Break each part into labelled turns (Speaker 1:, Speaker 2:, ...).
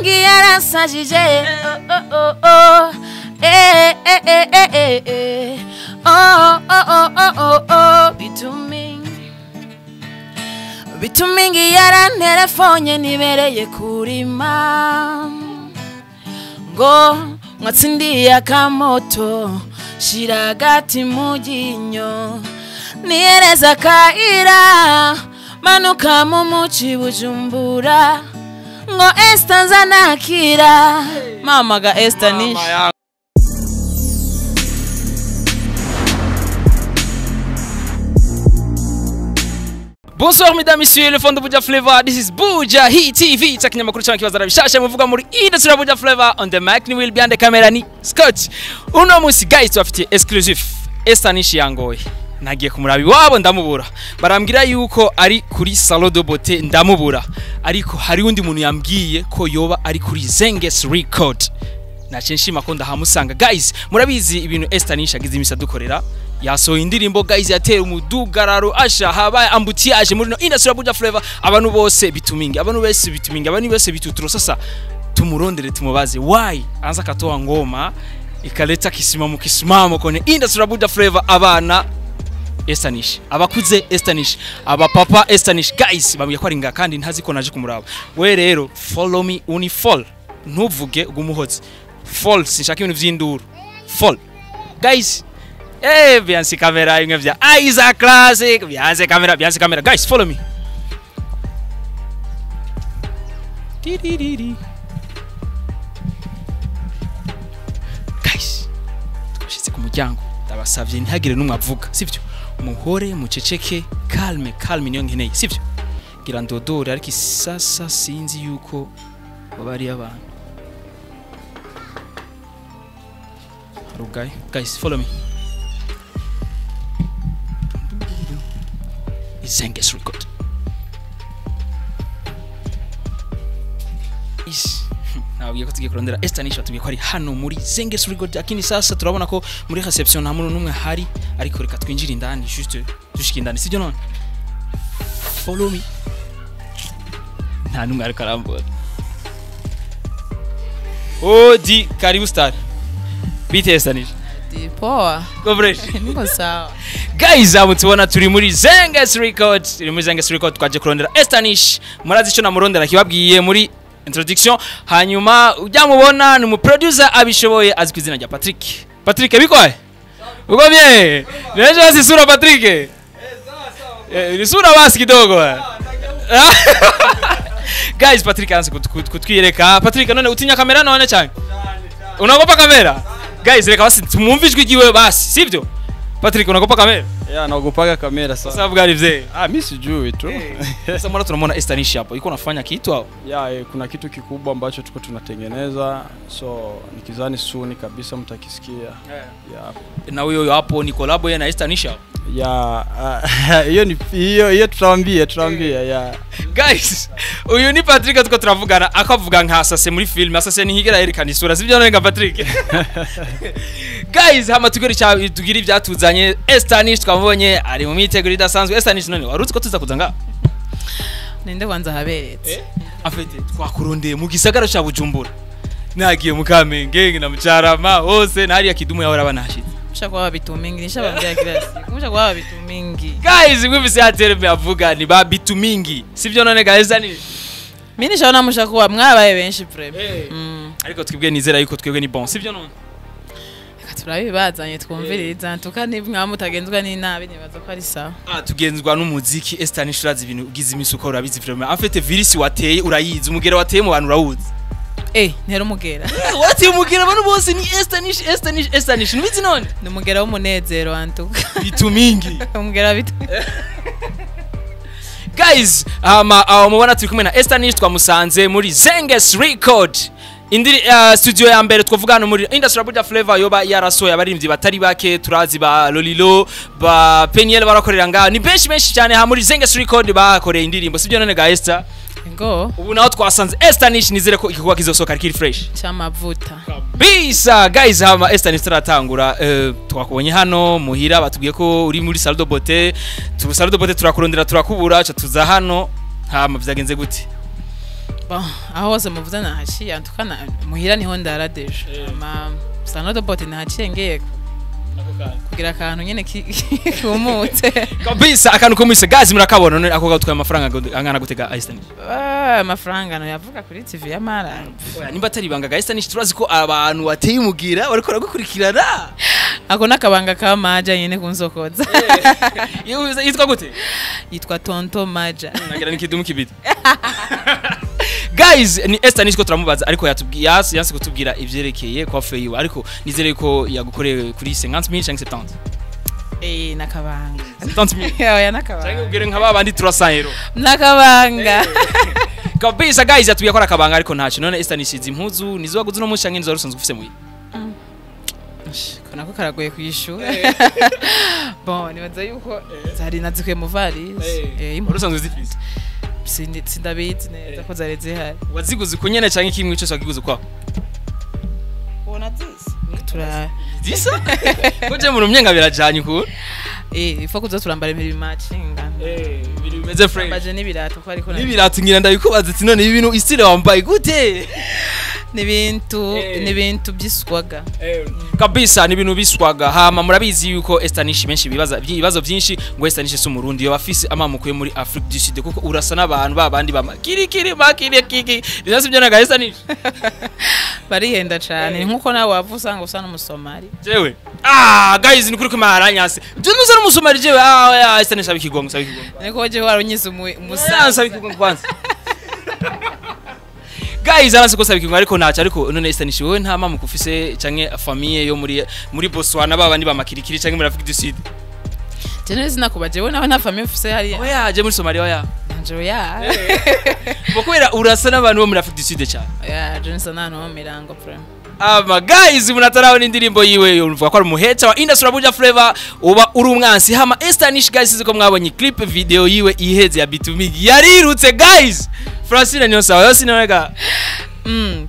Speaker 1: Bitumingi yarasajije, oh oh oh, eh eh eh eh eh eh, oh oh oh oh oh oh. Bitumingi, Bitumingi yaranterefonye nibereye kurima, ngo mwatsindiye akamoto, shira agati mu ryinyo, niyereza kaira, manuka mu muci Bujumbura, ngo Esther nzanakira. Mama ga Esther Nish.
Speaker 2: Bonsoir mesdames, messieurs, le fond de Buja Flavor. This is Buja Hit TV. Cha kinyamakuru cyangwa kibaza bishasha muvuga muri industry ya Buja Flavor. On the mic ni will behind the camera ni Scott. Uno munsi guys tubafitiye exclusive. Esther Nish yangoye. Nagiye kumuraba iwabo ndamubura. Barambwira yuko ari kuri Salon de Beauté ndamubura. Ariko hari undi muntu yambwiye ko yoba ari kuri Zenges Record. Nace nshima ko ndahamusanga guys. Murabizi ibintu Esther Nish agize imisa dukorera. Yasohoye indirimbo guys yatera umudugararo, asha habaye ambutiage muri no industry ya Buja Flavor. Abantu bose bitumingi, abantu bose bitumingi, abantu bose bituturo. Sasa tumurondere tumubaze why anza katoa ngoma ikaleta kisimamo kisimamo kwenye industry ya Buja Flavor. Abana Esther Nish, abakuze Esther Nish, abapapa Esther Nish guys bambwiye ko ari nga kandi ntazi ko naje kumuraba. We rero follow me uni fall, ntuvuge ugumuhoze fall, sinshaka ibintu vy'induru fall guys. Eh, Beyonce camera imwe vya Isaac Classic, Beyonce camera, Beyonce camera. Guys, follow me. Di-di-di-di. Guys, twashitse ku muryango. Ndabasavye ntihagire n'umwe avuga, sivyo? Muhore muceceke, calme, calme niyo nkeneye, sivyo? Gira ndodore ariko sasa sinzi yuko bari abantu. Harugaye. Guys, follow me. Zenges Record. Is nabwiye ko tugiye kurondera Esther Nish, batubwiye ko ari hano muri Zenges Record, lakini sasa turabona ko muri reception nta muntu n'umwe hari, ariko reka twinjire indani juste dushike indani, sibyo none? Follow me. Nta n'umwe ariko arambona. Odi, karibu star. Bite Esther Nish?
Speaker 1: Poa.
Speaker 2: Go fresh.
Speaker 1: Niko sawa.
Speaker 2: Guys, abo tubona turi muri Zenges Record. Turi muri Zenges Record twaje kurondera Esther Nish. Murazi ico namurondera kibabwiye muri introduction. Hanyuma ujya mubona ni mu producer abishoboye azwi izina rya Patrick. Patrick bikwaye? Uko bien? Niaje basi sura Patrick? Eh, ni sura basi kidogo. Guys, Patrick anze kutwireka. Patrick none utinya kamera none cyane? Unaogopa kamera? Guys, reka basi tumwumve ijwi ryiwe basi, sivyo? Patrick unaogopa kamera?
Speaker 3: Yeah, naogopaga kamera sana.
Speaker 2: Sababu gani mzee?
Speaker 3: Ah, mimi sijui tu.
Speaker 2: Sasa mbona tunamwona Esther Nish hapo? Yuko anafanya kitu hapo?
Speaker 3: Yeah, kuna kitu kikubwa ambacho tuko tunatengeneza. So, nikizani soon kabisa mtakisikia. Yeah.
Speaker 2: Na huyo hapo ni collab yeye na Esther Nish hapo?
Speaker 3: Yeah, hiyo ni hiyo tutawaambia, yeah.
Speaker 2: Guys, uyu ni Patrick tuko turavugana akavuga nka asase muri film, asase ntihigera yerekana isura, sivyo none nga Patrick? Guys, hama tugire tugira ibyatuzanye. Esther Nish twamubonye ari mu myiteguro idasanzwe. Esther Nish none waruzi ko tuza kuza nga?
Speaker 1: Ninde kwanza haberetse?
Speaker 2: Afete twakurondeye mu gisagara ca Bujumbura. Nagiye mu Kamenge na Mucarama hose nari kidumu yawe rabanashitse.
Speaker 1: Musha kwa bitumingi nishabambia kila siku. Musha kwa bitumingi.
Speaker 2: Guys, mwumvise yatereme avuga ni ba bitumingi. Sivyo none guys ni?
Speaker 1: Mimi nishaona musha kwa mwabaye benshi prem.
Speaker 2: Ariko twibwe nizera yuko twebwe ni bon, sivyo none?
Speaker 1: Reka turabibazanye twumviriza tuka ni mwamutagenzwa n'inabi nibaza ko ari sawa.
Speaker 2: Ah, tugenzwa n'umuziki. Esther Nish urazi ibintu ugize imisuko urabizi vraiment. En fait virus wateye urayizi, umugera wateye mu bantu urawuzi.
Speaker 1: Eh, ntera umugera.
Speaker 2: Wateye umugera abantu bose ni Esther Nish, Esther Nish, Esther Nish. Nubizi none?
Speaker 1: Ni umugera w'umunezero antuka.
Speaker 2: Bitumingi.
Speaker 1: Umugera bitu.
Speaker 2: Guys, mubona turi kumwe na Esther Nish twamusanze muri Zenges Record. Indiri studio ya mbere twavuga hano muri industry ya Buja Flavor yoba yarasohoye abaririmbyi batari bake, turazi ba Lolilo, ba Peniel barakorera ngaho. Ni benshi benshi cyane ha muri Zenges Record bakoreye indirimbo. Sibyo none ga Esther?
Speaker 1: Ngo
Speaker 2: ubu naho twasanze Esther Nish, nizere ko igikorwa kizosohoka kiri fresh
Speaker 1: cyamavuta
Speaker 2: kabisa. Guys, hama Esther Nish turatangura, twakubonye hano muhira batubwiye ko uri muri Salon de Beauté. Tu Salon de Beauté turakurondera turakubura, cha tuza hano. Hama vyagenze gute?
Speaker 1: Bon, aho hose muvuze nahaciye, antukana muhira niho ndara déjà. Ama salon de beauté nahaciye ngiye kugira akantu nyene kumutse.
Speaker 2: Kabisa, akantu ko mwise guys murakabona. None ako gatwaye amafaranga angana gutega, Esther Nish?
Speaker 1: Ah, amafaranga no yavuga kuri TV ya mara?
Speaker 2: Oya, nimba atari ibanga ga Esther Nish, turazi ko abantu wateye umugira bariko baragukurikirana.
Speaker 1: Ako nakabanga ka maja nyene kunsokoza.
Speaker 2: Yitwa gute?
Speaker 1: Yitwa Tonto Maja.
Speaker 2: Nagira ni kidumu kibidi. Guys, ni Esther Nish ko turamubaza, ariko yatubwiye yanse kutubwira ivyerekeye kwa yiwe, ariko nizere ko yagukoreye kuri 50000 canke 70.
Speaker 1: Eh, nakabanga.
Speaker 2: 70000?
Speaker 1: Oya,
Speaker 2: Canke
Speaker 1: nakabanga.
Speaker 2: ubwire nka babandi 300 euro.
Speaker 1: Nakabanga.
Speaker 2: Kabisa guys, yatubwiye ko ari akabanga, ariko ntacyo. None Esther Nish, izi impuzu nizo waguze uno munsi canke nizo wari usanzwe ufise muhira?
Speaker 1: Ko nako karagoye kuyishura. Bon, nibaza yuko zari nazikuye mu valise. Eh.
Speaker 2: Wari usanzwe uzifise?
Speaker 1: Sindabizi neza ko zari zihari.
Speaker 2: Waziguze uko nyene canke kimwe cyose wagiguze ukwako?
Speaker 1: Ubona zisa tura
Speaker 2: Zisa ko je mu myenga birajanye ukuntu.
Speaker 1: Eh, ifo kuza turambara ibintu bimacinga.
Speaker 2: Ibintu bimeze fresh.
Speaker 1: Ambaje n'ibirato ko ariko
Speaker 2: N'ibirato ngira ndabikubaza ati none ibi bintu istyle wambaye gute?
Speaker 1: N'ibintu n'ibintu by'iswaga.
Speaker 2: Kabisa, ni ibintu biswaga. Hama murabizi yuko Esther Nish benshi bibaza ibibazo byinshi ngo Esther Nish si umurundi, yoba afise amamuko yo muri Afrique du Sud, kuko urasa n'abantu babandi bama kiri kiri makiri kiki binasi byo naga Esther Nish.
Speaker 1: Barihenda cane, nkuko nawe wava usanga usa n'umusomali.
Speaker 2: Jewe, ah guys, ni kuri ko maranyase je nusa n'umusomali jewe? Ah oya, Esther Nish abikigongo, sabikigongo.
Speaker 1: Niko je warunyise
Speaker 2: Musa
Speaker 1: umusaza.
Speaker 2: sabikigongo kwanza. Guys, arasi ko sabikigongo, ariko ntacyo. Ariko none Esther Nish, wowe nta mamuko ufise canke famille yo muri Botswana babandi bamakirikiri canke muri Afrique du Sud?
Speaker 1: Je nari sinakuba jewe nawe nta famille ufise hariya.
Speaker 2: Oya, je muri Somalia oya.
Speaker 1: Nanje oya.
Speaker 2: Bo kubera urasa n'abantu bo muri Afrique du Sud cyane.
Speaker 1: Oya, je nsa n'ahantu ho mu mirango vraiment.
Speaker 2: Ama guys, munatarabona indirimbo yiwe, yumva ko ari umuheca wa industry Buja Flavor, uba uri umwansi. Hama Esther Nish guys, sizi ko mwabonye clip video yiwe iheze ya Bitumigi yarirutse guys. Francine niyo sawa yose nonega.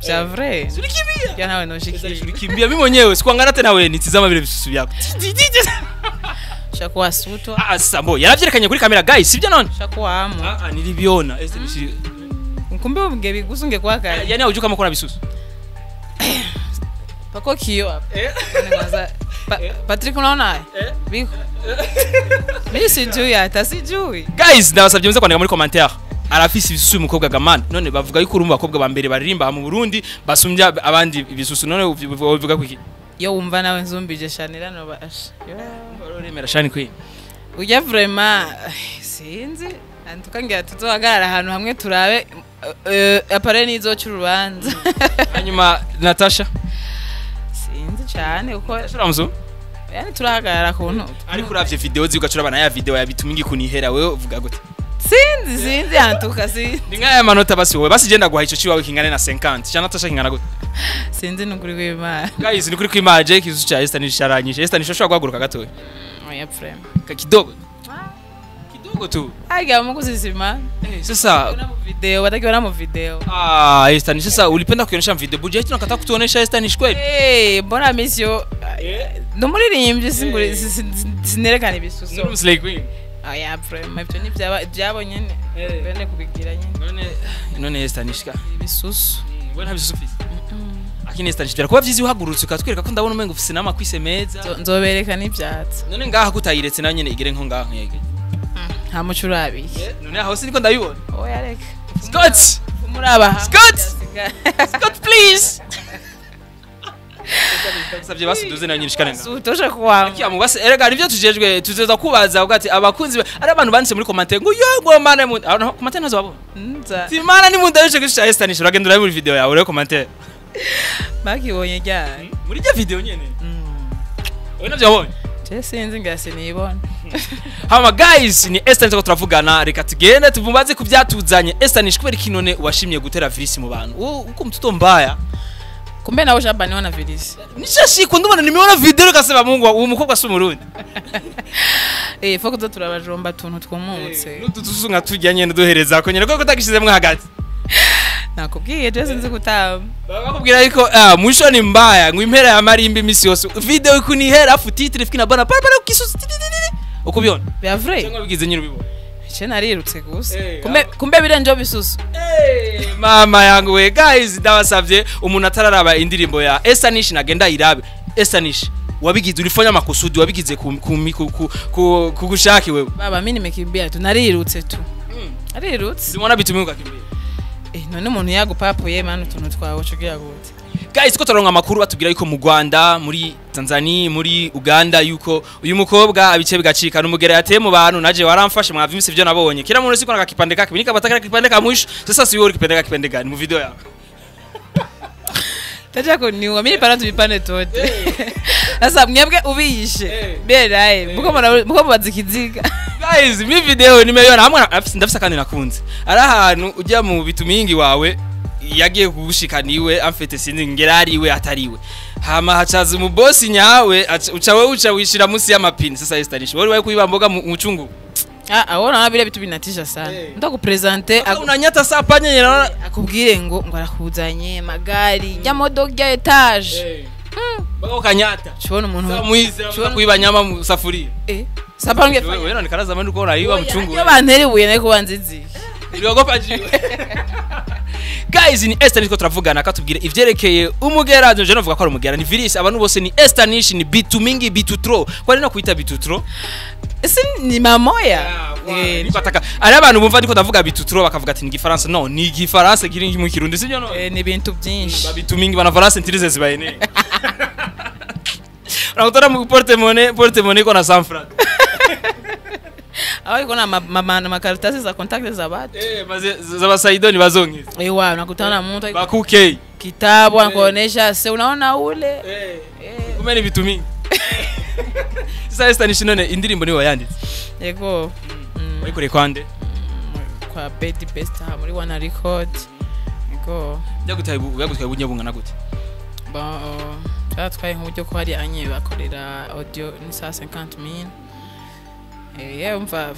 Speaker 1: C'est vrai.
Speaker 2: Ulikimbia.
Speaker 1: Ya nawe noshikira.
Speaker 2: Ulikimbia mimi mwenyewe sikuangalia tena, wewe nitizama vile visusu vyako.
Speaker 1: Shakuwa sutwa.
Speaker 2: Ah sasa mbo yaravyerekanye kuri kamera guys, sibyo none?
Speaker 1: Shakuwa amu.
Speaker 2: Ah ah, niliviona Esther Nish.
Speaker 1: Kumbe unge bigusu ungekuwa kare.
Speaker 2: Yani hujui kama kuna visusu?
Speaker 1: Pako kio hapa. Kwanza Patrick, unaona haya? Biko. Mimi sijui, hata sijui.
Speaker 2: Guys, ndabasabye muze kwandika muri commentaire, arafise ibisusu umukobwa gamana. None bavuga yuko uri mu bakobwa ba mbere baririmba mu Burundi basumbya abandi ibisusu, none uvuga kuki?
Speaker 1: Yo wumva nawe nzumbije Shanira no basha. Yo.
Speaker 2: Uremera Shani Queen?
Speaker 1: Ujya vraiment sinzi. Antuka ngira tuzohagarara ahantu hamwe turabe apare nizoca urubanza.
Speaker 2: Hanyuma Natasha?
Speaker 1: Sinzi cyane kuko
Speaker 2: Natasha uramuzu?
Speaker 1: Yani turahagarara kuntu.
Speaker 2: Ariko uravye video ziwe ugacura bana ya video ya bituma igikunihera, wewe uvuga gute?
Speaker 1: Sinzi, antuka sinzi.
Speaker 2: Ni nk'aya manota basi, wowe basi genda guha ico ciwawe kingane na 50 cya Natasha kingana gute?
Speaker 1: Sinzi nukuri kw'Imana.
Speaker 2: Guys, ni kuri kwimaje ikizu cya Esther nisharanyije. Esther nishobora guhaguruka gatoya?
Speaker 1: Oya vraiment.
Speaker 2: Ka kidogo kidogo tu.
Speaker 1: Harya mugusisima.
Speaker 2: Eh, sasa
Speaker 1: Ona mu video, batakiona mu video.
Speaker 2: Ah, Esther, sasa ulipenda kuonyesha video buja yetu nakataa kutuonesha Esther ni kweli?
Speaker 1: Eh, mbona misio numuririmbyi singuri sinerekana ibisuso.
Speaker 2: Nuri Slay Queen.
Speaker 1: Oya vraiment, ibyo ni byaba byabo nyene. Bene kubigira nyene.
Speaker 2: None Esther nishika.
Speaker 1: Ibisusu.
Speaker 2: Wewe nta bisusu ufise. Akini Esther nishika kuba vyiza uhagurutse ukatwereka ko ndabona umengo ufise n'amakwise meza.
Speaker 1: Nzobereka n'ivyatsi.
Speaker 2: None ngaha kutayiretse nayo nyene igere nko ngaha nkege.
Speaker 1: Nta muco urabiye.
Speaker 2: None aho siniko ndabibona.
Speaker 1: Oya reka.
Speaker 2: Scott!
Speaker 1: Muraba hamwe.
Speaker 2: Scott! Scott, please. Ndagusabye basi duze nayo nyine ishikane ngaha.
Speaker 1: Sutosha kuwama.
Speaker 2: Kia mubase erega nivyo tujejwe, tuzeza kubaza uvuga ati abakunzi ari abantu banditse muri commentaire ngo yo ngo mana mu aho commentaire nazo babona.
Speaker 1: Nza.
Speaker 2: Ti mana ni mundabishe kwisha Esther nishura genda urabe muri video yawe ure commentaire.
Speaker 1: Bakibonye ryari?
Speaker 2: Muri rya video nyene. Wewe navyo wabonye?
Speaker 1: Je sinzi ngira sinibona.
Speaker 2: Hama guys, ni Esther niko turavugana, reka tugende tumubaze ku byatuzanye. Esther nish, kubera iki none washimye gutera virisi mu bantu? Uko mtoto mbaya.
Speaker 1: Kumbe nawe Shabani wana virisi.
Speaker 2: Nishashikwa ndumva nimeona video kasema Mungu, uwo mukobwa si umurundi.
Speaker 1: Eh, foko tuza turabajomba tuntu twumutse.
Speaker 2: N'ututusu nka turya nyene duhereza ko nyene kuko utakishizemwo hagati.
Speaker 1: Nakubwiye je sinzi gutamba.
Speaker 2: Bakubwira yuko ah mwisho ni mbaya, ngo impera ya marimbi imisi yose. Video ikunihera afu titre fikina bana pale pale ukisusu ukubiona.
Speaker 1: Bya vrai?
Speaker 2: Cyangwa bigize nyine ubibona.
Speaker 1: Ce narirutse gusa. Kumbe birenje bisusu.
Speaker 2: Mama yangu we guys, ndabasavye umuntu atararaba indirimbo ya Estanish nagenda irabe. Estanish wabigize, ulifanya makusudi, wabigize kugushaki wewe.
Speaker 1: Baba mimi nimekimbia tu, narirutse tu. Narirutse.
Speaker 2: Simona bitumye ukakimbia.
Speaker 1: None umuntu yagupapuye man utuntu twawe cugira gute.
Speaker 2: Guys, ko taronka amakuru batubwira yuko mu Rwanda, muri Tanzania, muri Uganda yuko uyu mukobwa abice bigacika n'umugera yateye mu bantu. Naje waramfashe mwavyimse ivyo nabonye. Kila muntu siko nakakipande kake, nika batakara kipande ka mwisho. Sasa si wewe kipande kipande gani mu video yako?
Speaker 1: Taja ko ni mimi para tubipande tote. Sasa mwebwe ubiyishe. Beraye, muko mubazikiziga.
Speaker 2: Guys, mi video nimeiona hamwe ndafisa kandi nakunze. Ari ahantu ujya mu bitumingi wawe yagiye kugushikaniwe amfete sinzi ngerariwe atariwe. Hama hacaza mu boss nyawe uca wewe uca wishira munsi y'amapini. Sasa Estanish wewe kuiba mboga mu chungu.
Speaker 1: Awona bile bitu binatisha sana. Ndakupresente
Speaker 2: unanyata saa panye naona
Speaker 1: akubwire ngo arakuzanye magari ya modoka ya etage.
Speaker 2: Bako kanyata.
Speaker 1: Chibona umuntu
Speaker 2: mwize kuiba nyama mu safuria.
Speaker 1: Sapange
Speaker 2: wewe unaonekana zamani uko unaiba mchungu.
Speaker 1: Yo banteri ibuye nari kubanzizi.
Speaker 2: Uliogopa jiwe. Guys, ni Estanish ko turavugana akatubwira ivyerekeye umugera. Je novuga ko ari umugera ni virus, abantu bose ni Estanish, ni bitumingi, bitutro. Kwa nini kuita bitutro?
Speaker 1: Ese ni mamoya.
Speaker 2: Niko ataka ari abantu bumva ndiko ndavuga bitutro bakavuga ati ni gifaransa. No, ni gifaransa kiri mu Kirundi sivyo? No,
Speaker 1: ni bintu byinshi.
Speaker 2: Bitumingi bana faransa ntirize zibayene. Unakutana mu porte monnaie iko na 100 francs.
Speaker 1: Aho iko na makaratasi za contact za watu.
Speaker 2: Maze za basaidoni bazongiza.
Speaker 1: Wa unakutana na mtu
Speaker 2: bakuke
Speaker 1: kitabu anakuonesha, se unaona ule.
Speaker 2: Kumbe ni vitu mingi. Sasa Estanish none indirimbo niwe wayanditse?
Speaker 1: Yego.
Speaker 2: Wayikoreye kwande?
Speaker 1: Kwa Betty Best aha muri One Record. Yego.
Speaker 2: Byagutaye uburyo bungana gute?
Speaker 1: Bon, byatwaye nk'uburyo ko hari anye bakorera audio ni 150,000. Umva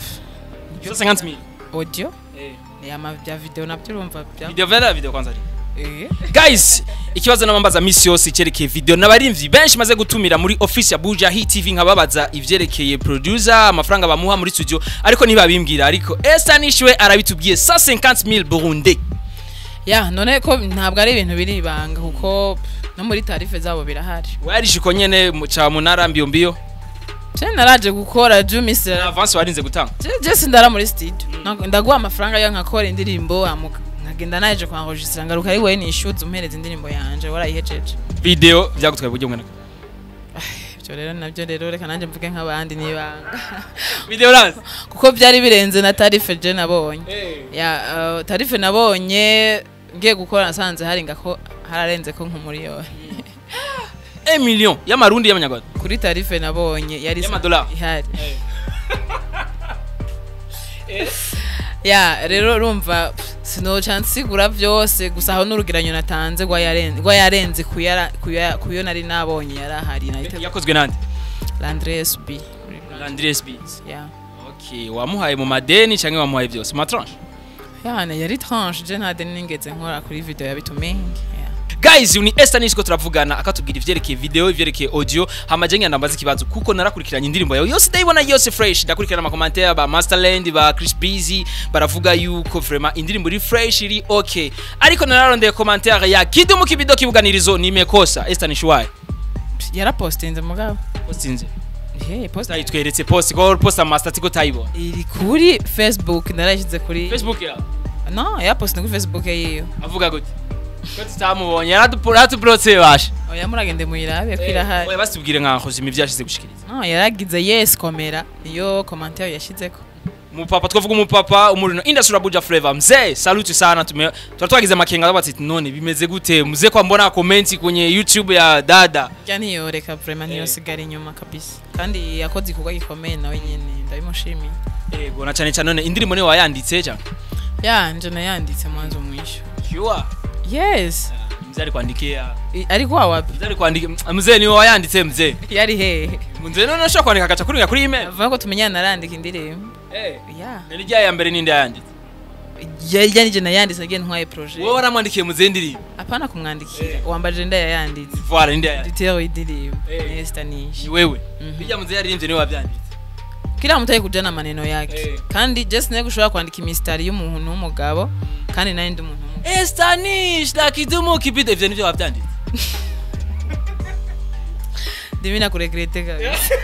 Speaker 2: 150,000
Speaker 1: audio. Ni ama bya video nabyo urumva bya
Speaker 2: video vera video kwanza. Guys, ikibazo namambaza misi yose cyerekeye video n'abarimvyi benshi maze gutumira muri office ya Buja Hit TV nkababaza ivyerekeye producer, amafaranga bamuha muri studio, ariko ntibabimbwira. Ariko Estanish we arabitubwiye, 150,000 Burundi.
Speaker 1: Ya none ko ntabwo ari ibintu biri ibanga kuko no muri tarifs zabo birahari.
Speaker 2: Warishe uko nyene ca munara mbio mbio?
Speaker 1: Je naraje gukora jumisi.
Speaker 2: Avance warinze gutanga?
Speaker 1: Je sindara muri studio. Ndaguha amafaranga yo nkakora indirimbo amuka nkagenda naje kwa enregistrer, ngaruka ari wewe nishuze umpereza indirimbo yanje warayihejeje.
Speaker 2: Video byagutwaye uburyo bungana?
Speaker 1: Ibyo rero nabyo rero reka nanjye mvuge nk'abandi nibanga.
Speaker 2: Video urazi?
Speaker 1: Kuko byari birenze na tarif je nabonye. Ya tarif nabonye ngiye gukora nasanze hari ngako hararenze ko nk'umuriyoni.
Speaker 2: 1 million y'amarundi, y'amanyarwanda?
Speaker 1: Kuri tarif nabonye yari
Speaker 2: Y'amadolari.
Speaker 1: Ihari. Ya rero urumva sinoca nsigura byose gusa aho n'urugeranyo natanze rwa yarenze kuyo nari nabonye yarahari nahita.
Speaker 2: Yakozwe nande?
Speaker 1: Landres B.
Speaker 2: Landres B.
Speaker 1: Ya.
Speaker 2: Okay, wamuhaye mu madeni canke wamuhaye byose mu tranche?
Speaker 1: Ya yari tranche, je nta deni nigeze nkora kuri video ya Bitumingi. Ya.
Speaker 2: Guys, ni Esther Nish ko turavugana akatubwira ivyerekeye video, ivyerekeye audio. Hama je ngenda mbaza ikibazo kuko narakurikiranye indirimbo yawe yose, ndayibona yose fresh, ndakurikirana ama commentaire ba Masterland, ba Chris Busy, baravuga yuko vraiment indirimbo iri fresh, iri okay, ariko nararondeye commentaire ya Kidumu Kibido kibuganirizo nimekosa. Esther Nish, why?
Speaker 1: Yarapostinze mugabo.
Speaker 2: Postinze?
Speaker 1: Hey, post.
Speaker 2: Tayitweretse post ko post master tiko tayibona.
Speaker 1: Iri kuri Facebook, narayishyize kuri
Speaker 2: Facebook ya?
Speaker 1: No, yapostinze kuri Facebook yiyo.
Speaker 2: Avuga gute ko tutamubonye? Yaratublotse basha.
Speaker 1: Oya, muragende muyirabe ko irahari.
Speaker 2: Oya, basitubwire nka Hozimi ivyashize gushikiriza.
Speaker 1: No, yaragize yes komera, niyo commentaire yashizeko.
Speaker 2: Mupapa, twavuga umupapa umurino industry Buja Flavor, mzee saluti sana. Tume twagize makenga bati none bimeze gute mzee kwa mbona comment kwenye YouTube ya dada?
Speaker 1: Rya ntiyoreka vraiment, ntiyosigara inyuma kabisa, kandi yakoze igikorwa gikomeye nawe nyene, ndabimushimiye.
Speaker 2: Yego, na cyane cyane none indirimbo niwe wayanditse cyane?
Speaker 1: Ya, nje nayanditse mwanzo mwisho.
Speaker 2: Sure?
Speaker 1: Yes.
Speaker 2: Mzee ari kwandikia.
Speaker 1: Ariko wapi?
Speaker 2: Mzee ari kwandika, mzee niwe wayanditse mzee.
Speaker 1: Yari hehe?
Speaker 2: Mzee none ashobora kwandika agaca kuri email.
Speaker 1: Avuga ko tumenyana narandika indirimbo. Ya.
Speaker 2: Nari rya ya mbere ninde yayanditse?
Speaker 1: Ya, nije nayanditse, nagiye ntwaye projet.
Speaker 2: Wowe waramwandikiye mzee indirimbo?
Speaker 1: Apana kumwandikira, wambajije ndayanditse.
Speaker 2: Voilà, ninde yayanditse?
Speaker 1: Detail y'indirimbo
Speaker 2: Eh.
Speaker 1: ni Esther Nish.
Speaker 2: Ni wewe?
Speaker 1: Mhm.
Speaker 2: Bijya mzee yaririmbye niwe wabyanditse?
Speaker 1: Kila mtu kuja na maneno yake. Kandi just nego ushobora kwandika imistari y'umuntu w'umugabo kandi naye ndi umuntu w'umugabo.
Speaker 2: Estanish la kidumu kibide ivyo nivyo wavyanditse.
Speaker 1: Ndimi nakuregrete kabisa.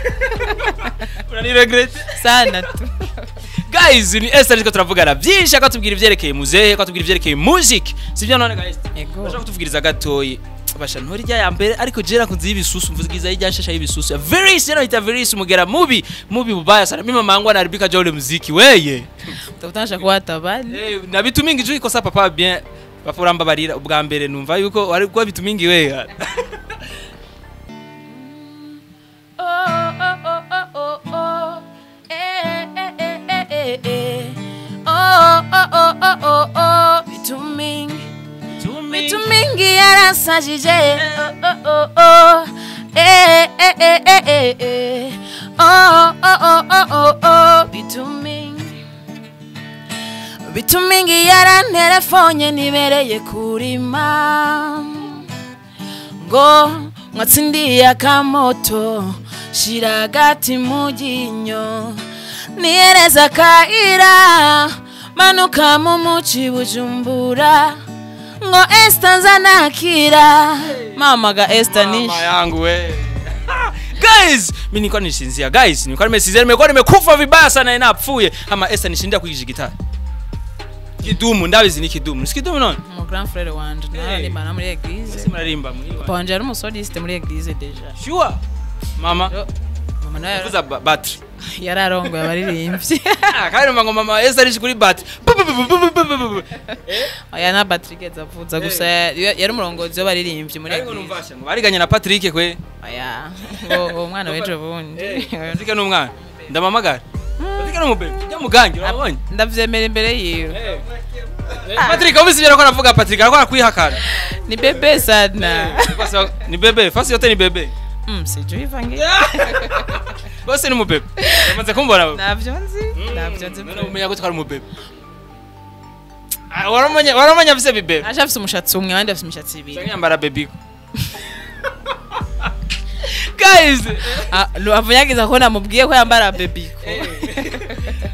Speaker 2: Unaniregrete
Speaker 1: sana tu.
Speaker 2: Guys, ni Esther ariko turavugana byinshi akatubwira ivyerekeye muzehe, akatubwira ivyerekeye music. Sivyo none guys?
Speaker 1: Yego.
Speaker 2: Bashaka kutuvugiriza gatoyi. Basha ntori rya ya mbere ariko jera kunzi y'ibisusu mvugiza y'ijya nshasha y'ibisusu. Very seno ita very mugera mubi mubi bubaya sana. Mimi mama yangu anaharibika jole muziki weye.
Speaker 1: Utakutasha kuwa tabani.
Speaker 2: Na bitu mingi juu ikosa papa bien. Papa urambabarira ubwa mbere numva yuko wari kwa bitu mingi weye.
Speaker 1: Oh oh oh oh oh oh. Eh eh eh eh eh eh. Oh oh oh oh oh oh. Bitu mingi. Bitu mingi yarasajije. Oh oh oh oh. Eh eh eh eh eh eh. Oh oh oh oh oh oh. Bitu mingi. Bitu mingi yaranterefonye nibereye kurima. Ngo mwatsindiye akamoto shira agati mu ryinyo niyereza kaira manuka mu muci Bujumbura ngo Esther nzanakira. Mama ga Esther nishi.
Speaker 2: Mama yangu we. Guys, mimi nilikuwa nishinzia guys, nilikuwa nimesinzia, nimekuwa nimekufa vibaya sana inapfuye. Ama Esther nishinda kuigisha gitari. Kidumu ndabizi ni kidumu. Si kidumu none?
Speaker 1: Mu grand frère wanje naririmba na muri église.
Speaker 2: Ese murarimba muri
Speaker 1: Papa wanje ari umusoliste muri église deja.
Speaker 2: Sure. Mama.
Speaker 1: Mama naye
Speaker 2: uvuza battery.
Speaker 1: Yararongoye abaririmbyi.
Speaker 2: Kandi ngo mama Esther ari kuri battery.
Speaker 1: Oya na Patrick azavuza gusa yari umurongozi w'abaririmbyi muri
Speaker 2: église. Ariko numvasha ngo bariganye na Patrick kwe.
Speaker 1: Oya ngo umwana wejo bundi.
Speaker 2: Patrick ni umwana. Ndamamagara. Patrick ni umubebe. Jya mugange urabonye.
Speaker 1: Ndavyemera imbere yiwe.
Speaker 2: Patrick ubisibye ko aravuga Patrick ariko arakwihakana.
Speaker 1: Ni bebe sana.
Speaker 2: Ni bebe, fasi yote ni bebe.
Speaker 1: Sijui vange.
Speaker 2: Bose ni umubebe. Bamaze kumbona.
Speaker 1: Navyo nzi. Navyo nzi.
Speaker 2: None umenya ko twari umubebe. Waramenya waramenya afise bebe.
Speaker 1: Aje afise umushatsi umwe abandi afise imishatsi ibiri.
Speaker 2: Cyangwa yambara baby. Guys,
Speaker 1: avuyagiza ko namubwiye ko yambara baby.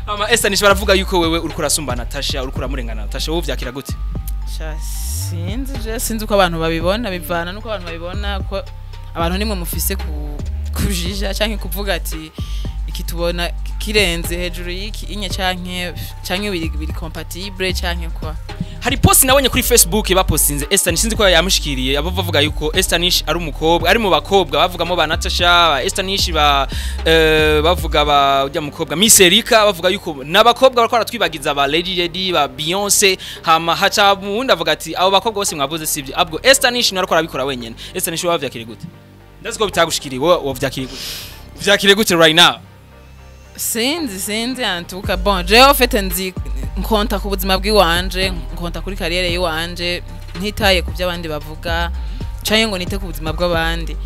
Speaker 2: Mama Esther nishi baravuga yuko wewe uriko urasumba Natasha, uriko uramurengana Natasha, wowe vyakira gute?
Speaker 1: Sha sinzi je sinzi uko abantu babibona bivana nuko abantu babibona ko abantu nimwe mufise kujija canke kuvuga ati iki tubona kirenze hejuru y'iki inye canke canke biri compatible canke kwa.
Speaker 2: Hari post nabonye kuri Facebook bapostinze Esther nishinzi ko yamushikiriye abo bavuga yuko Esther Nish ari umukobwa ari mu bakobwa bavugamo ba Natasha ba Esther Nish ba bavuga ba ujya mukobwa Miss Erika bavuga yuko nabakobwa bariko baratwibagiza ba Lady Lady ba Beyonce hama haca mundi avuga ati abo bakobwa bose mwavuze sivyo abwo Esther Nish nariko arabikora wenyene. Esther Nish wavyakiriye gute? Ndazi ko bitagushikiriye wowe wavyakiriye gute? Uvyakiriye gute right now?
Speaker 1: Sinzi antuka bon je en fait nzi nkonta ku buzima bw'iwanje nkonta kuri kariyere yiwanje ntitaye ku by'abandi bavuga canke ngo nite ku buzima bw'abandi.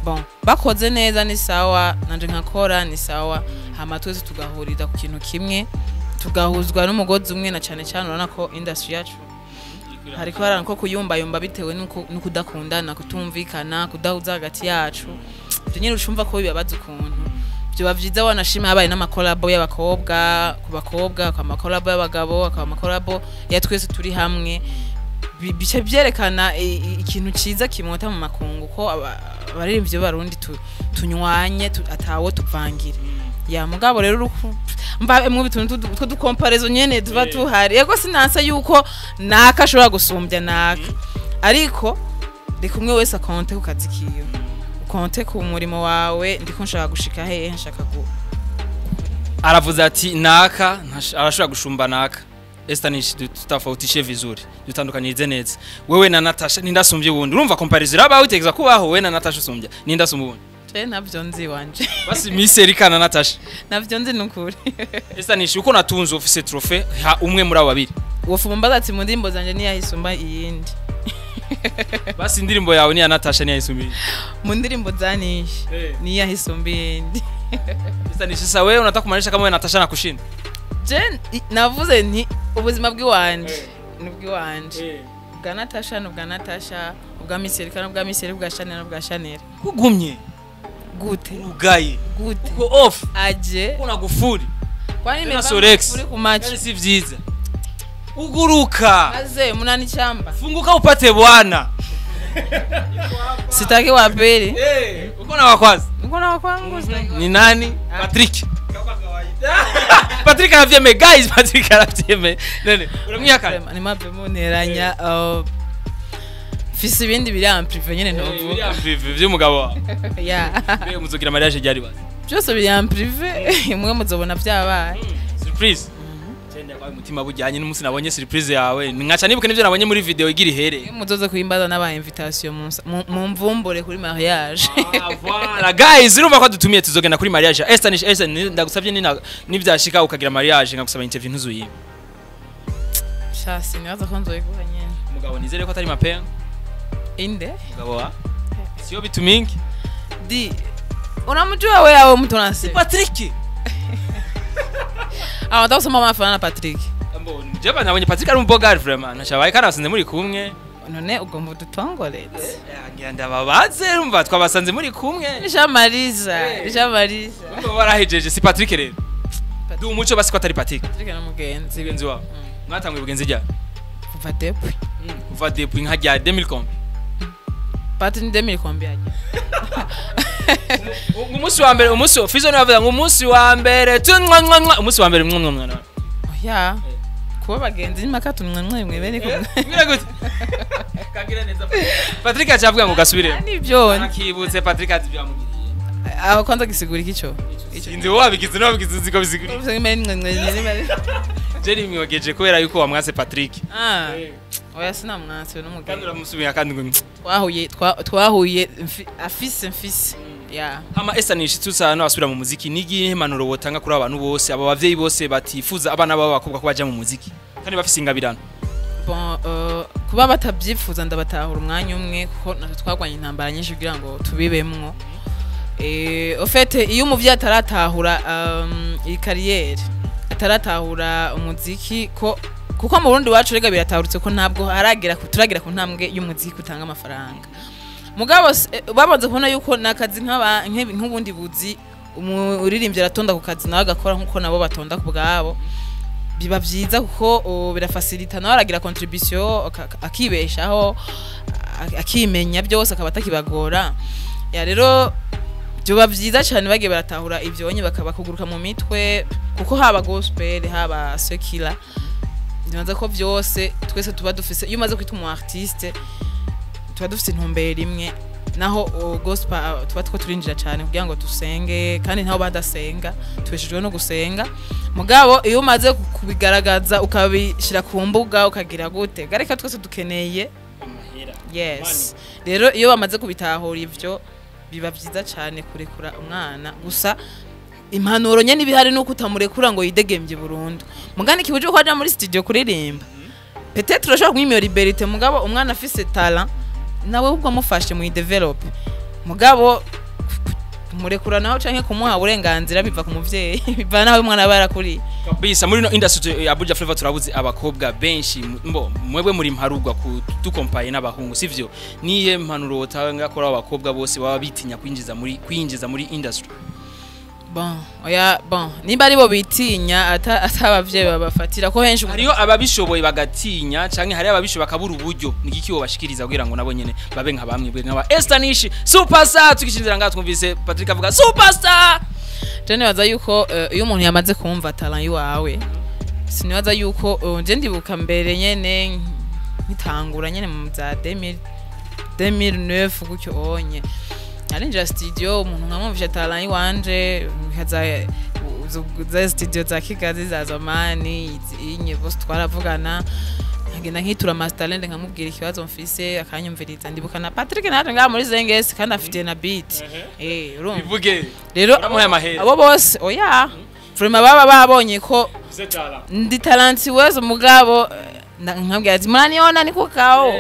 Speaker 1: Bon bakoze neza ni sawa nanje nkakora ni sawa hama twese tugahurira ku kintu kimwe tugahuzwa n'umugozi umwe na cane cane urabona ko industry yacu hariko haranko kuyumba yumba bitewe nuko kudakundana kutumvikana kudahuza hagati yacu ibyo nyine ucumva ko bibabaza ukuntu byoba vyiza wanashima habaye n'amakolabo y'abakobwa ku bakobwa kwa makolabo y'abagabo akaba makolabo ya twese turi hamwe bice byerekana ikintu ciza kimota mu makungu ko abaririmbyi b'Abarundi tunywanye atawo tuvangira ya mugabo rero mba mu bituntu two dukomparezo nyene tuba tuhari yego sinansa yuko naka ashobora gusumbya naka ariko ndi kumwe wese akonte ku kazi kiyo konte ku murimo wawe ndiko nshaka gushika hehe nshaka ku
Speaker 2: aravuze ati naka arashobora gushumba naka. Esther Nish tutafautishe vizuri dutandukanyirize neza wewe na Natasha nindasumbye ubundi urumva comparison irabaho itegeza kubaho wewe na Natasha usumbya nindasumba ubundi
Speaker 1: je navyo nzi wanje
Speaker 2: basi Miss Erika na Natasha
Speaker 1: navyo nzi nukuri.
Speaker 2: Esther Nish uko natunze office trophée ha umwe muri abo babiri
Speaker 1: wofumba ati mu ndimbo zanje niyahisumba iyindi.
Speaker 2: Basi indirimbo yawe ni ya Natasha ni yahisumbiye
Speaker 1: mu ndirimbo za Nish ni yahisumbiye indi.
Speaker 2: Esther Nish sasa wewe unataka kumaanisha kama wewe Natasha nakushinda?
Speaker 1: Je navuze nti ubuzima bw'iwanje ni bw'iwanje bwa Natasha ni bwa Natasha ubwa Miss Erika ni bwa Miss Erika ubwa Chanel ni bwa Chanel.
Speaker 2: Kugumye
Speaker 1: Gute?
Speaker 2: Urugaye.
Speaker 1: Gute?
Speaker 2: Uko off.
Speaker 1: Aje.
Speaker 2: Uko nagufuri.
Speaker 1: Kwani
Speaker 2: Tena
Speaker 1: nimevaa
Speaker 2: Sorex.
Speaker 1: magufuri ku macho?
Speaker 2: Yani si vyiza. Uguruka.
Speaker 1: Aze munani chamba.
Speaker 2: Funguka upate bwana.
Speaker 1: Sitaki wa pili.
Speaker 2: Eh, uko na wakwazi.
Speaker 1: Niko na wakwangu sitaki.
Speaker 2: Ni nani? Patrick. Patrick aravyemeye guys, Patrick aravyemeye. None uramwihakana?
Speaker 1: Ni mape muneranya. Mfise ibindi biri en privé nyene ntovuga.
Speaker 2: Biriya mvivi vy'umugabo wawe.
Speaker 1: Yeah.
Speaker 2: Mbega muzogira mariage ryari basi?
Speaker 1: Byose biri en privé. Mwe muzobona vyabaye.
Speaker 2: Surprise. Cenda kwa mutima bujyanye n'umunsi nabonye surprise yawe. Nkaca nibuka n'ivyo nabonye muri video igira ihere.
Speaker 1: Muzoze kuimbaza n'aba invitation mumvumbure kuri mariage.
Speaker 2: Ah, voilà guys, urumva ko dutumiye tuzogenda kuri mariage ya Esther. Esther, ndagusabye nina nivyashika ukagira mariage nkagusaba interview ntuzuyime.
Speaker 1: Sha sinibaza ko nzoyiguha nyene.
Speaker 2: Mugabo nizere ko atari mapenga.
Speaker 1: Inde?
Speaker 2: Mugabo wa sio bitu mingi.
Speaker 1: Di. Unamjua wewe au mtu anasema?
Speaker 2: Patrick.
Speaker 1: Ah, nataka kusema mama fanana Patrick.
Speaker 2: Ambo jeba nabonye Patrick ari umubogari vraiment. Nashabaye karasinze muri kumwe.
Speaker 1: None ugomba udutongoreze.
Speaker 2: Ngira ndababaze, urumva twabasanze muri kumwe.
Speaker 1: Nishamaliza, nishamaliza.
Speaker 2: Urumva warahejeje si Patrick rero. Du umuco basi ko atari Patrick.
Speaker 1: Patrick na mugenzi.
Speaker 2: Mugenzi wawe. Mwatanguye ubugenzi ryari?
Speaker 1: Kuva depuis.
Speaker 2: Kuva depuis nka rya 2000 kombi.
Speaker 1: Patrick ni 2000 kombi aje.
Speaker 2: Umunsi wa mbere, umunsi Fizo niwe avuga ngo umunsi wa mbere tunwa nwa nwa, umunsi wa mbere mwa mwa mwa.
Speaker 1: Oya. Kuba bagenzi ni maka tunwa mwe mwe bene ko.
Speaker 2: Ngira gute? Kagira neza. Patrick acavuga ngo gasubire.
Speaker 1: Nibyo.
Speaker 2: Akibutse Patrick ati byamugiriye.
Speaker 1: Aho kwanza gisigura ikico.
Speaker 2: Sinzi wowe wabigize n'wabigize uzi ko bisigura. Jerry mwibageje kubera yuko wamwase Patrick.
Speaker 1: Ah. Oya sinamwase n'umugabo.
Speaker 2: Kandi uramusubiye kandi ngo
Speaker 1: Twahuye twahuye afise mfise. Yeah.
Speaker 2: Hama Esther Nish tusa no asubira mu muziki nigihe impanuro wotanga kuri abantu bose aba bavyeyi bose batifuza abana babo bakobwa ko baja mu muziki kandi bafise ingabirano.
Speaker 1: Bon, kuba batabyifuza ndabatahura umwanya umwe kuko natwe twagwanye intambara nyinshi kugira ngo tubibemwo. Au fait iyo umuvyeyi ataratahura iyi carrière, ataratahura umuziki ko kuko mu Burundi wacu rega biratahurutse ko ntabwo haragera turagira ku ntambwe y'umuziki utanga amafaranga. Mugabo babanze kubona yuko nakazi nk'aba nk'ubundi buzi umuririmbyi aratonda ku kazi nawe agakora nkuko nabo batonda ku bwabo. Biba byiza kuko birafasilita nawe aragira contribution akibeshaho akimenya byose akaba atakibagora. Ya rero byoba byiza cyane bagiye baratahura ibyo bonye bakabakuguruka mu mitwe kuko haba gospel haba secular nibanza ko byose twese tuba dufise iyo umaze kwita umu artiste tuba dufise intumbero imwe naho gospel tuba two turinjira cyane kugira ngo dusenge kandi ntaho badasenga tubeshejwe no gusenga. Mugabo iyo umaze kubigaragaza ukabishira ku mbuga ukagira gute gareka twese dukeneye
Speaker 2: amahera.
Speaker 1: Yes. Rero iyo bamaze kubitahura ivyo biba byiza cyane kurekura umwana. Gusa impanuro nyene ibihari nuko utamurekura ngo yidegembye burundu. Mugani kibuje ko aja muri studio kuririmba. Peut-être urashobora kumwimira liberté mugabo umwana afise talent nawe ubwo amufashe mu develop. Mugabo murekura naho canke kumuha uburenganzira biva ku muvyeyi biva naho umwana aba yarakuriye.
Speaker 2: Kabisa muri no industry ya Buja Flavor turabuze abakobwa benshi mbo mwebwe muri mparugwa kudukompaye n'abahungu sivyo? Niye mpanuro wotanga kuri abakobwa bose baba bitinya kwinjiza muri industry?
Speaker 1: Bon, oya bon, nimba ari bo bitinya atabavyeyi babafatira ko henshi
Speaker 2: hariyo ababishoboye bagatinya canke hari ababishoboye bakabura uburyo. Nigiki wo bashikiriza kugira ngo nabo nyene babe nka bamwe bwe nka Esther Nish superstar? Tukishinzira ngaha twumvise Patrick avuga superstar.
Speaker 1: Je nibaza yuko iyo umuntu yamaze kumva talent yiwawe sinibaza yuko je ndibuka mbere nyene nkitangura nyene mu za 2009 gutyo onye narinjira studio umuntu nkamwumvisha talent yiwanje nkaza za studio za Kigazi za zamani inye bose twaravugana nkagenda nkitura master nkamubwira ikibazo mfise akanyumviriza. Ndibuka na Patrick naje ngaha muri Zengesi kandi afite na beat. Urumva
Speaker 2: bivuge
Speaker 1: rero abo bose oya vraiment baba babonye ko ndi talent wezo mugabo nkabwira ati muraniona niko kao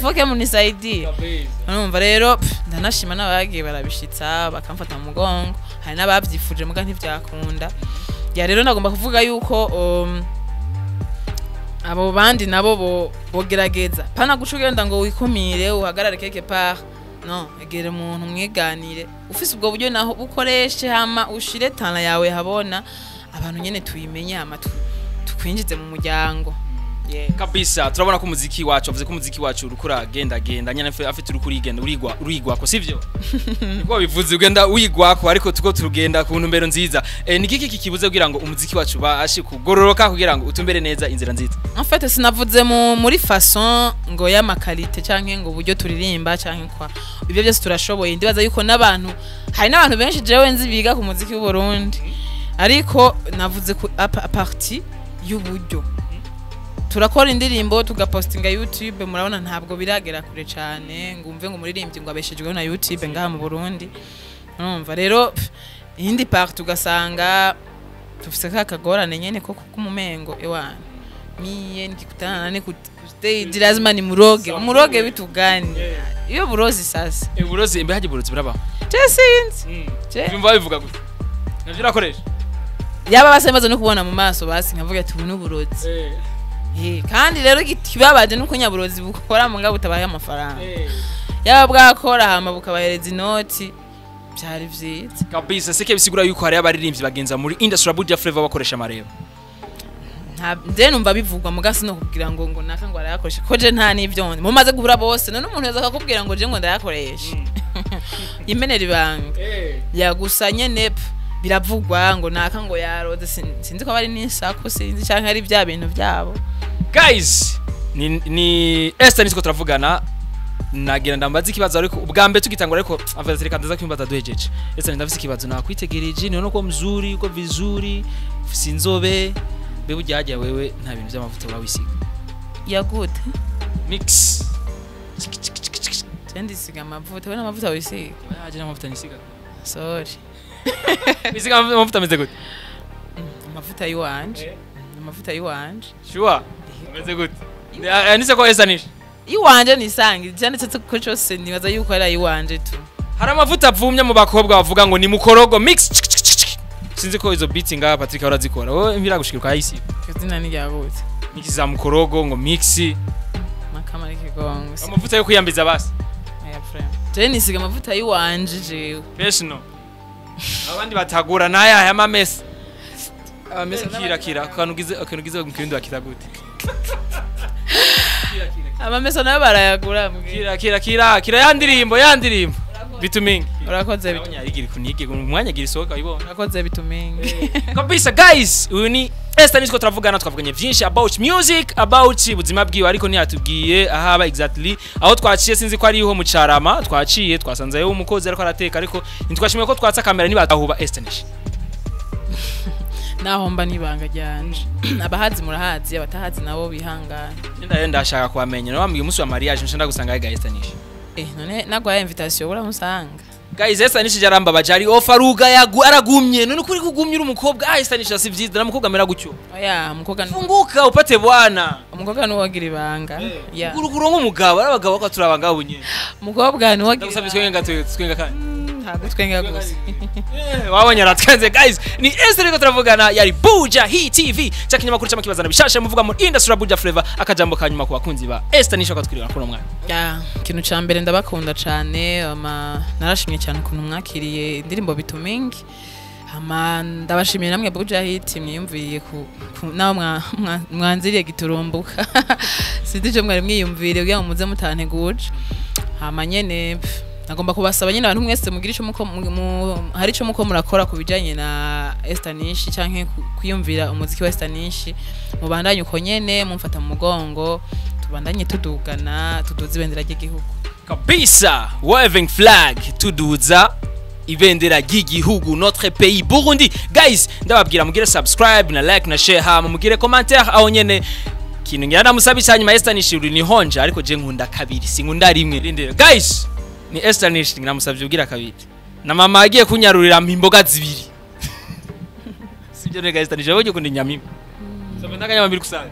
Speaker 1: foke munisaidie. Urumva rero ndanashima n'abagiye barabishitsa bakamfata mu mugongo hari n'abavyifuje muga ntivyakunda. Ya rero nagomba kuvuga yuko abo bandi nabo bogerageza pana guca ugenda ngo wikumire uhagarare quelque part. No egera umuntu mwiganire ufise ubwo buryo naho bukoreshe, hama ushire tana yawe habona abantu nyene tuyimenye, hama tukwinjize mu muryango. Yeah.
Speaker 2: Kabisa turabona ko umuziki wacu, avuze ko umuziki wacu urukura genda genda nyene afite urukuri igenda urigwa urigwa ko sivyo? Niko bivuze, ugenda wigwa ko, ariko tuko turugenda ku ntumbero nziza. Ni kiki kikibuze kugira ngo umuziki wacu bashe kugororoka kugira ngo utumbere neza inzira nziza?
Speaker 1: En fait sinavuze muri façon ngo y'ama qualité canke ngo uburyo turirimba canke kwa ibyo byose turashoboye. Ndibaza yuko n'abantu, hari n'abantu benshi jewe nzi biga ku muziki w'u Burundi, ariko navuze ku à partir y'uburyo. Turakora indirimbo, tugapostinga YouTube, murabona ntabwo biragera kure cyane ngo umve ngo umuririmbyi ngo abeshejweho na YouTube ngaha mu Burundi. Urumva rero iyindi part ugasanga tufise ka kagorane nyene ko kumumengo ewana mie nikikutana nane ku stage lazima ni muroge muroge. Vitu gani iyo burozi sasa?
Speaker 2: Uburozi imbe haje, burozi burabaho?
Speaker 1: Je sinzi. Je
Speaker 2: Byumva bivuga gute navyo urakoresha?
Speaker 1: Yaba basa bimaze no kubona mu maso, basi nkavuga ati ubu ni uburozi. Kandi rero ikibabaje nuko nyaburozi bukora mugabo butabaye amafaranga. Yaba bwakora hama bukabahereza inoti, byari vyiza.
Speaker 2: Kabisa seke bisigura yuko hari abaririmbyi bagenza muri industry ya Buja Flavor bakoresha amareba.
Speaker 1: Nta nje numva bivugwa muga sino kugira ngo naka ngo arayakoresha, ko je nta n'ivyo nzi. Mumaze guhura bose none umuntu yaza akakubwira ngo je ngo ndayakoresha, imenera ibanga ya gusa nyene biravugwa ngo naka ngo yaroze. Sinzi ko bari n'insaku, sinzi canke ari bya bintu byabo.
Speaker 2: Guys, ni Esther nitwo turavugana, nagira ndambaza ikibazo ariko ubwa mbere tugitangura, ariko avuze reka ndaza kwimbaza duhejeje. Esther, ndafise ikibazo, nakwitegereje niho ko mzuri, uko vizuri, ufise inzobe, mbe burya hajya wewe nta bintu by'amavuta uba wisiga?
Speaker 1: Yagute?
Speaker 2: Mix.
Speaker 1: Je ndisiga amavuta, we n'amavuta wisiga?
Speaker 2: Haje n'amavuta nisiga.
Speaker 1: Sorry.
Speaker 2: Wisiga amavuta ameze gute?
Speaker 1: Amavuta yiwanje, amavuta yiwanje.
Speaker 2: Sure, ameze gute? Nise ko Esther nishe
Speaker 1: Iwanje nisanga icyanditse ko cyose, nibaza yuko ari ayiwanje tu.
Speaker 2: Hari amavuta avumye mu bakobwa bavuga ngo ni mukorogo mix. Sinzi ko izo beats ngaha Patrick arazikora, wowe impira gushikira ukayisiga.
Speaker 1: Izina ni ryagutse.
Speaker 2: Mix za mukorogo ngo mix.
Speaker 1: Makama ari kigongo.
Speaker 2: Amavuta yo kwiyambiza basi.
Speaker 1: Aya frame, je nisiga amavuta yiwanje jewe.
Speaker 2: Personal, abandi batagura naya aya mamesa amesa kira kira akantu ugize mu kirundi bakita gute?
Speaker 1: Amamesa nayo barayagura mbwira.
Speaker 2: Kira kira kira kira ya ndirimbo, ya ndirimbo bitumingi.
Speaker 1: Urakoze bitu.
Speaker 2: Yigira kunige umwanya gira isohoka ibona.
Speaker 1: Urakoze bitumingi.
Speaker 2: Kabisa guys, uyu ni Esther nitwo turavugana, twavuganye byinshi about music, about ubuzima bwiwe, ariko ntiyatubwiye ahaba exactly aho twaciye. Sinzi ko ariho mu Carama twaciye, twasanzeyo umukozi ariko arateka, ariko ntitwashimiye ko twatsa kamera niba Esther nishi.
Speaker 1: Naho mba n'ibanga ryanje, abahazi murahazi, abatahazi nabo bihangana.
Speaker 2: Ndaye ndashaka kuhamenya nawe wambwiye umunsi wa mariage nshaka gusanga ga Esther nishi.
Speaker 1: None nagwaye invitation uramusanga?
Speaker 2: Guys, Esther nishi jarambabaje, ari off aruga yagu aragumye. None kuri kugumye uri umukobwa, ah, Esther nishi si vyiza na mukobwa amera gutyo.
Speaker 1: Oya, umukobwa
Speaker 2: Funguka upate bwana.
Speaker 1: Umukobwa nuwagira ibanga ya.
Speaker 2: Uruguro nk'umugabo ari abagabo ko turabanga bunye.
Speaker 1: Umukobwa nuwagira.
Speaker 2: Ndagusabye twenga twenga kandi.
Speaker 1: Ntabwo twenga gusa.
Speaker 2: Wabonye aratwenze. Guys, ni Esther riko turavugana, yari Buja Hit TV, cya kinyamakuru cy'amakibazana bishasha muvuga muri industry ya Buja Flavor. Akajambo kanyuma ku bakunzi ba Esther nisho katwirira kuno mwanya.
Speaker 1: Ya, ikintu ca mbere ndabakunda cane, ama narashimye cyane ukuntu mwakiriye indirimbo bitumingi, ama ndabashimiye namwe Buja Hit mwiyumviriye ku naho mwanziriye giturumbuka, sinzi ico mwari mwiyumviriye kugira ngo muze mutanteguje. Hama nyene nagomba kubasaba nyene abantu mwese mugira ico muko hari ico muko murakora ku bijanye na Esther Nishi canke kwiyumvira umuziki wa Esther Nishi, mubandanye uko nyene mumfata mu mugongo, tubandanye tudugana, tuduze ibendera ry'igihugu.
Speaker 2: Kabisa, waving flag, tuduza ibendera ry'igihugu, notre pays Burundi. Guys, ndababwira mugire subscribe na like na share, hama mugire commentaire aho nyene. Kintu ngira ndamusaba icyanyuma, Esther Nishi uri ni honja, ariko je nkunda kabiri, sinkunda rimwe. Rindira guys, ni Esther Nishi namusabye ubwira kabiri na mama agiye kunyarurira ampa imboga zibiri, sibyo rega Esther Nishi? Wowe ukunda inyama imwe, sasa ndakanyama mbiri kusanga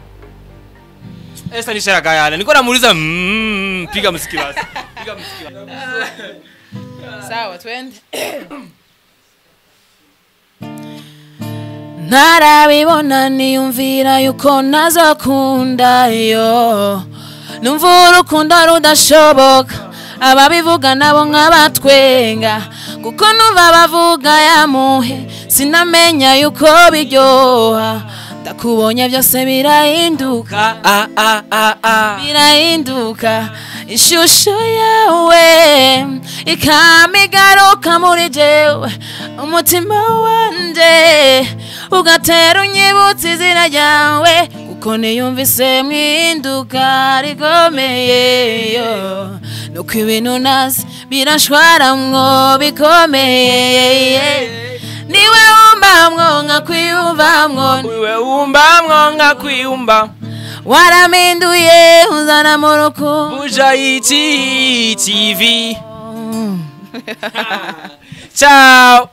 Speaker 2: Esther Nishi aragayana niko namuliza. Piga muziki basi, piga muziki basi.
Speaker 1: Sawa, twende. Ntarabibona niyumvira yuko nazakunda, yo numva urukundo rudashoboka. Ababivuga nabo nkabatwenga, kuko numva bavuga yamuhe, sinamenya yuko biryoha. Ndakubonye byose birahinduka,
Speaker 2: Ah, ah, ah, ah.
Speaker 1: birahinduka. Ishusho yawe ikamigaruka muri jewe, umutima wanje ugatera unyibutsa izina ryawe, kuko niyumvise mwihinduka rikomeye yo. Nuko ibintu nazi birashwaramwo bikomeye, niwe wumbamwo nkakwiyumvamwo,
Speaker 2: Wewe umbamwo nkakwiyumva.
Speaker 1: Warampinduye unzana mu rukundo.
Speaker 2: Buja Hit TV. Ciao.